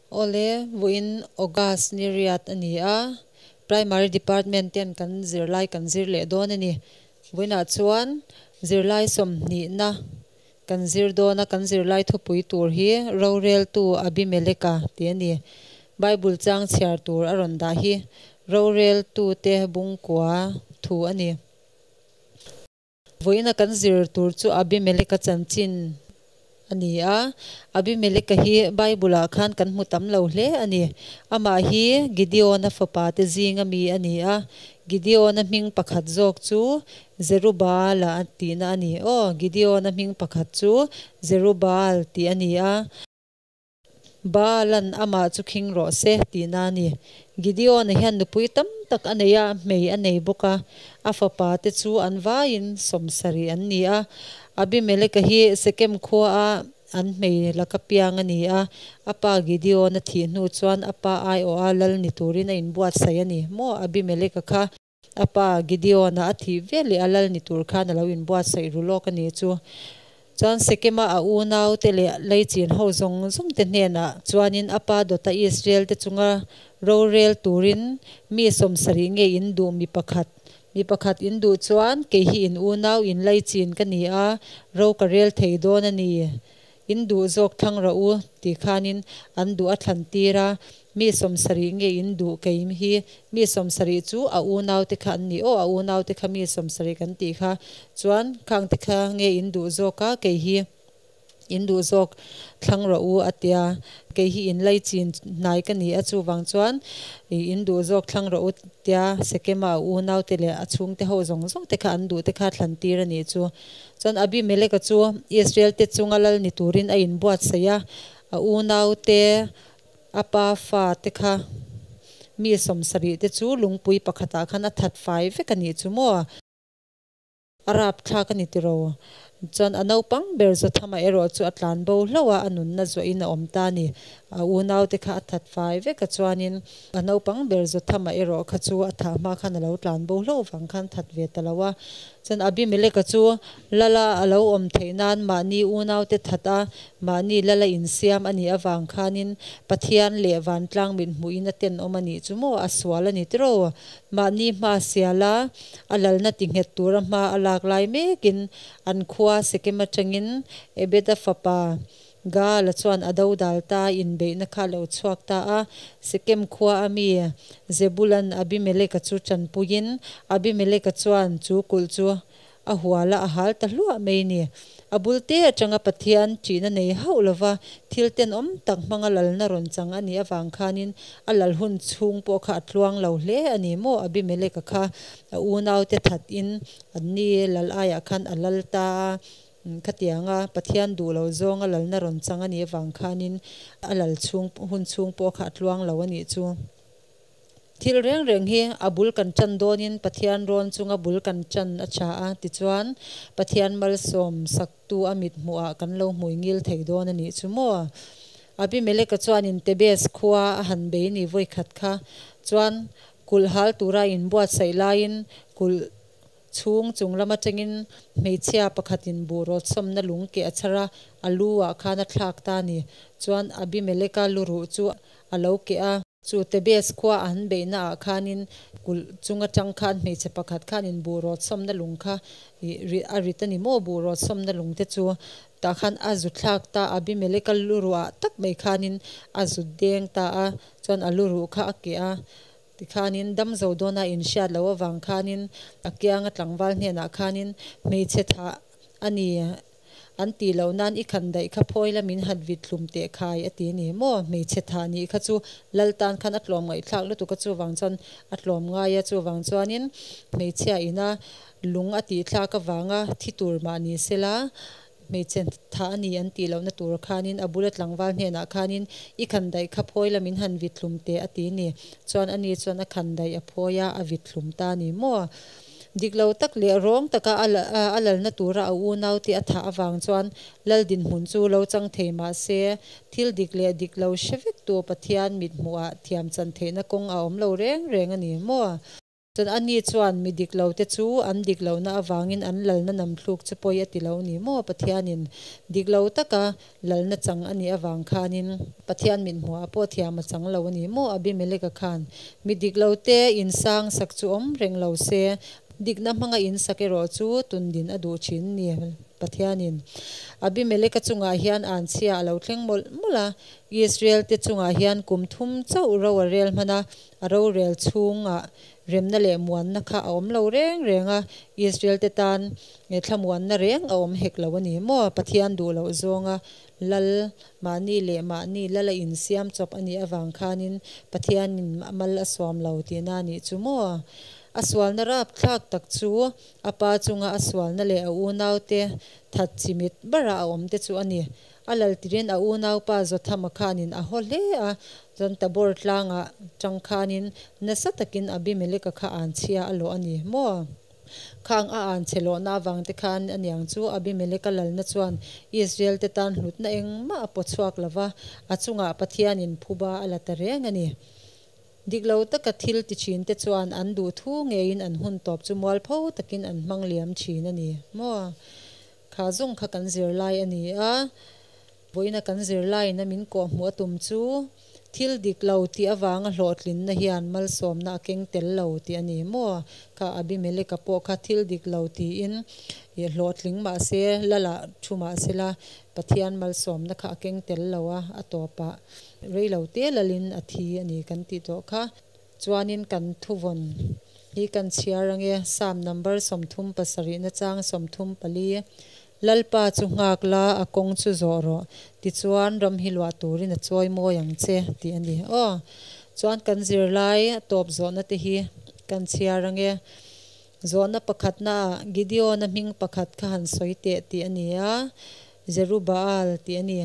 Awle, vawiin August ni riat a ni a, Primary Department ten kan zirlai kan zir leh dawn a ni. Vawiinah chuan zirlai sawmhnihna kan zir dawn a, kan zirlai thupui tur hi Roreltu Abimeleka tih a ni. Bible chang chhiar tur a rawn dah hi Roreltute bungkua thu a ni. Vawiina kan zir tur chu Abimeleka chanchin a ni a. Abimeleka hi Bible-ah khan kan hmu tam lo hle a ni. Amah hi Gideon-a fapa te zinga mi a ni a. Gideon-a hming pakhat zawk chu Zerubaal-a tihna a ni. Aw, Gideon-a hming pakhat chu Zerubaal tih a ni a. Baalan amah chu khing rawh se tihna a ni. Gideon-a hian nupui tam tak a nei a, hmei a nei bawk a. A fapa te chu an vaiin sawmsarih an ni a. Abimeleka hi Sekem khuaa an hmei laka piang a ni a. A pa Gideon-a thih hnu chuan a pa aiawha lal ni turin a inbuatsaih a ni maw Abimeleka kha? A pa Gideon-a a thih vel leh a lal ni tur khan a lo inbuatsaih ru lawk a ni chu. Chuan Sekema a unaute leh leichin ho zawng zawng te hnenah chuanin a pa dawta Israel te chunga rorel turin mi sawmsarih nge in duh mi pakhat mi pakhat in duh chuan kei hi in unau in leichin ka ni a, ro ka rel thei dawn a ni. In duh zawk thlang rawh u ti khanin an duh a thlan tir a, mi sawmsarih nge in duh kei hi mi sawmsarih chu a unaute kha an ni aw, a unaute kha mi sawmsarih kan tih kha chuan khangte kha nge in duh zawk a kei hi in duh zawk thlang rawh u a tia, kei hi in laichin hnai ka ni a chuvang chuan in duh zawk thlang rawh u tia Sekema a unaute leh a chhungte ho zawng zawng te kha an duh te kha thlan tir a nih chu. Chuan Abimeleka chu Israel-te chunga lal ni turin a inbuatsaih a, a unaute, a pa fate kha mi sawmsarih te chu lungpui pakhatah khan a that fai vek a nih chu maw? A rapthlak a ni tiro. Chuan a naupang ber Jothama erawh chu a tlan bo hlauh a, a nunna zuahin a awm ta a ni. A unaute kha a that fai vek a, chuanin a naupang ber Jothama erawh kha chu a thah hma khan a lo tlan bo hlauh vang khan that ve ta lo a. Chuan Abimeleka chu lala a lo awm theih nan mahni unaute that a, mahni lala insiam a nih avang khanin Pathian leh vantlang mit hmuhin a tenawm a nih chu maw a sual a ni tiraw? Mahni hma siala a lalna ti nghet tura hma a lak lai mekin an khua Sekem atangin Ebeda fapa Gaala chuan a dodal ta inbeihna kha a lo chhuak ta a. Sekem khua a mi Zebulan Abimeleka chu tanpuiin Abimeleka chuan chu kulh chu a hual a, a hal ta hluah mai ni. A bul te atanga Pathian ṭihna nei hauh lova thil tenawm tak hmanga lalna rawn chang a nih avang khanin a lal hun chhung pawh kha a tluang lo hle a ni maw? Abimeleka kha a unaute thatin anni lal aiah khan a lal ta a. Khatianga Pathian duh lo zawnga lalna rawn chang a nih avang khanin a lal chhung hun chhung pawh kha a tluang lo a nih chu. Thil reng reng hi a bul kan tan dawnin Pathian rawn chunga bul kan tan a tha a, tichuan Pathian malsawm saktu a mit hmuhah kan lo hmui ngil thei dawn a nih chu maw? Abimeleka chuanin Tebes khua a han bei ni vawikhat kha chuan kulh hal tura inbuatsaih laiin kulh Chhung chung lam atangin hmeichhia pakhatin buh rawtsawmna lung keh a chhar a, a lu ah khan a thlak ta a ni. Chuan Abimeleka lu ruh chu a lo keh a. Chu Tebes khua a han beihna ah khanin kulh chung atang khan hmeichhe pakhat khanin buh rawtsawmna lung kha ih a rit a ni maw? Buh rawtsawmna lung te chu tah khan a zu thlak ta a, Abimeleka lu ruh ah tak mai khanin a zu deng ta a, chuan a lu ruh kha a keh a. Tikhanin dam zo dawna inhriat loh avang khanin a kianga tlangval hnenah khanin hmeichhe thah a ni an tih loh nan i khan daih kha phawi la min hat vit hlum teh khai a ti a ni maw? Hmeichhe thah nih kha chu lal tan khan a tlawm ngaihthlak lutuk a chuvang chuan a tlawm ngai a chuvang chuanin hmeichhia ina lung a tihthlak avanga thi tur mah ni sela Hmeichhe tha a ni an tih lohna tur khanin a bula tlangval hnenah khanin i khan daih kha phawi la min han vit hlum teh a ti ni. Chuan ani chuan a khan daih a phawi a, a vit hlum ta a ni maw? Dik lo tak leh rawng taka a lalna tura a unau te a thah avang chuan lal dinhmun chu lo chang thei mah se thil dik leh dik lo hre vek tu Pathian mithmuhah thiam chan theihna kawng a awm lo reng reng a ni maw? Chuan ani chuan mi dik lote chu an dik lohna avangin an lalna namthluk chu pawi a ti lo ni maw? Pathianin dik lo taka lalna chang a nih avang khanin Pathian mithmuhah pawh thiam a chang lo a ni maw? Abimeleka khan mi dik lote insang sak chu awm reng lo se, dikna hmanga insak erawh chu tundin a duh thin ni. Pathianin Abimeleka chungah hian anchhia a lo thleng mawlh mawlh a, Israel-te chungah hian kum thum chauh ro a rel hman a, A rorel chhungah remna leh muanna kha a awm lo reng reng a, Israel-te tan thlamuanna reng a awm hek lo a ni maw? Pathian duh loh zawnga lal mahni leh mahni lal a insiam chawp a nih avang khanin Pathianin a mal a suam lo tihna a nih chu maw? A sualna rapthlak tak chu a pa chunga a sualna leh a unaute that chimit bara a awmte chu a ni. A laltirin a unaupa Jothama khanin a haw hle a, chuan Tabor tlangah tang khanin nasa takin Abimeleka kha anchhia a lawh a ni maw? Khang a anchhe lawhna avang te khan aniang chu Abimeleka lalna chuan Israel te tan hlutna engmah a paw chhuak lo va, a chungah Pathianin phuba a la ta reng a ni. Dik lo taka thil ti thin te chuan an duh thu ngeiin an hun tawp chu mualpho takin an hmang liam thin a ni maw? Kha zawng kha kan zirlai a ni a, vawiina kan zirlaiin a min kawhhmuh a tum chu thil dik lo tih avanga hlawhtlinna hian malsawmna a keng tel lo tih a ni maw? Kha Abimeleka pawh kha thil dik lo tiin hlawhtling mah se, Lala thu mah sela Pathian malsawmna kha a keng tel lo a, a tawpah rei lo te lalin a thi a ni kan tih tawh kha. Chuanin kan thuvawn hi kan chhiar ange, Psalm number 37 na chang 34, Lalpa chu nghak la, a kawng chu zawh rawh, tichuan ram hi luah turin a chawi mawi ang che, tih a ni. Aw, chuan kan zirlai a tawp zawhna te hi kan chhiar ange. Zawhna pakhatnaah Gideon-a hming pakhat kha han sawi teh tih a ni a, Zerubaal tih a ni.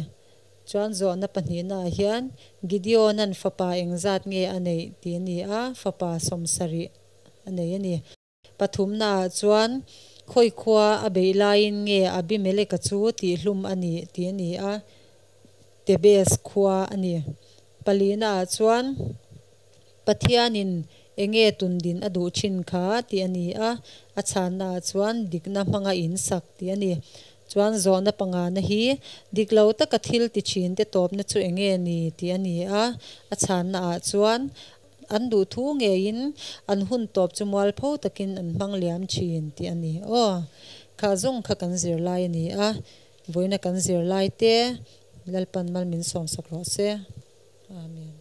Chuan zawhna pahnihnaah hian Gideona'n fapa engzat nge a neih tih a ni a, fapa 70 a nei a ni. Pathumnaah chuan khawi khua a beih laiin nge Abimeleka chu tihhlum a nih tih a ni a, Tebes khua a ni. Palinaah chuan Pathianin enge tundin a duh thin kha tih a ni a, a chhannaah chuan dikna hmanga in sak tih a ni. Chuan zawhna pangana hi dik lo taka thil ti thinte tawpna chu enge ni tih a ni a, a chhannaah chuan an duh thu ngeiin an hun tawp chu mualpho takin an hmang liam thin tih a ni. Aw, kha zawng kha kan zirlai a ni a, vawiina kan zirlaite Lalpan mal min sawmsak rawh se. Amen.